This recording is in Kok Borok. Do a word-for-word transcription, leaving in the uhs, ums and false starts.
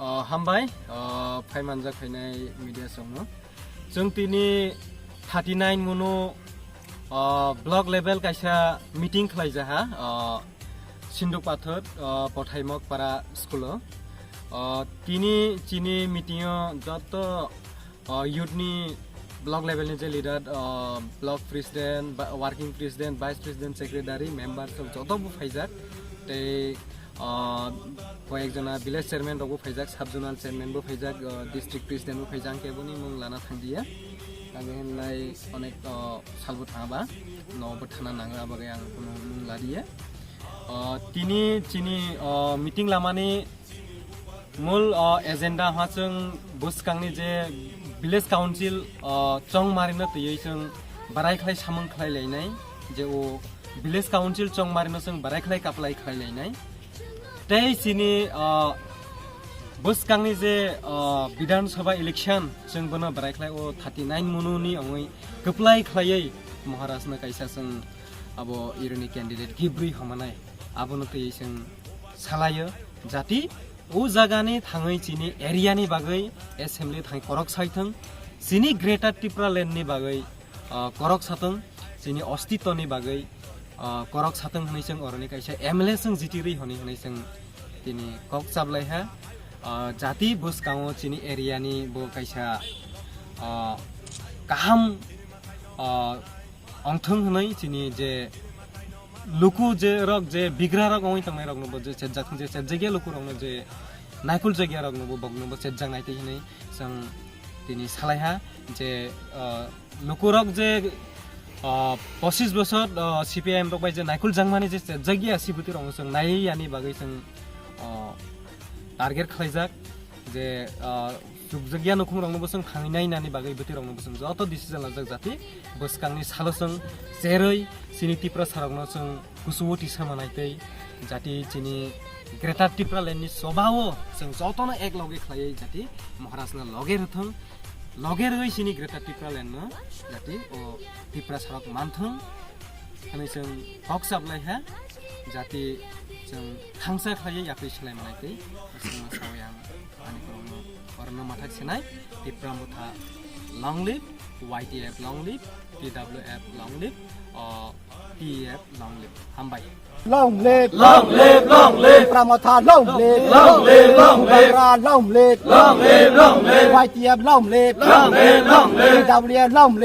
Oh, hambai, oh, phaimanjak phainai media songno. Chwng tini thirty nine munu, oh, block level kaisa meeting khlaijaha, oh, Sinduk Pathor, oh, Pothaimok Para school o. Oh, tini chini meeting o joto, oh, youth ni block level ni je leader, oh, block president, ba-, working president, vice president, secretary, member sok joto bo phaijak. Tei, ah, koyek jona village chairman rok bo phaijak, sub zonal chairman bo phaijak, ah, district president bo phaijak, ang kebo ni mung lana thangdiya. Ang hinlai onek, ah, sal bo thangba, no bo thana nangna bagwi ang kuno mung ladiya. Ah, tini chini, ah, meeting lamani mul, ah, agenda ha chwng bwskangni je village council, ah, chongmarino twiwi chwng barai khlai samung khlai lainai, je o village council chongmarino chwng barai khlai kaplai khlai lainai. Tei chini, ah, bwskangni je, ah, Bidhan Sabha election chwng bono barai khlai o thirty nine mununi ongwi kwplai khlaiwi Maharajno kaisa chwng abo ironi candidate gibrwi homanai abono twiwi chwng salaio jati o jagani thangwi chini area ni bagwi assembly thangwi korok saithwng chini Greater Tripura Land ni bagwi ah, korok satwng, chini ostitoni bagwi, ah, korok satwng hwnwi chwng oroni kaisa M L A chwng G T rwi hwnwi hwnwi chwng tini kok chablaiha. Ah, jati bwskango chini area ni bo kaisa, ah, kaham, ah, ongthwng hwnwi chini je luku je rok je bigra rok ongwi tongnai rokno bo je chejak je chejak ya luku rokno je naikul jak ya rokno bo bokno bo chejak nai twi hwnwi chwng tini salaiha je, ah, lukurok je, ah, pochis bosor, ah, C P I M rok bai je naikul jangmani je chajak ya, si bwtwi rokno chwng nai yani bagwi chwng, ah, target khlaijak je, ah, chukjak ya nukhung rokno bo chwng thangwi nai nani bagwi bwtwi rokno bo chwng joto decision lajak jati bwskangni salo chwng cherwi chini Tiprasa rokno chwng kuchugo tisa manai tei jati chini Greater Tipraland ni chobao chwng jotono ek loge khlaiwi jati Maharajno loge rwthwng, loge rwwi chini Greater Tipralandno jati o Tiprasarok manthwng hwnwi chwng kok chablaiha, jati chwng thangsa khlaiwi yapri swlai manai tei chwngno sawi ang ani khorokno orno mathak sinai, Tipra Motha long live, Y T F long live, T W F long live, o T F long live. Hambai. Long live, long live, long live. Tipra Motha long live, long live, long live. Bubagra long live, long live, long live. Y T F long live, long live, long live. T W F long live.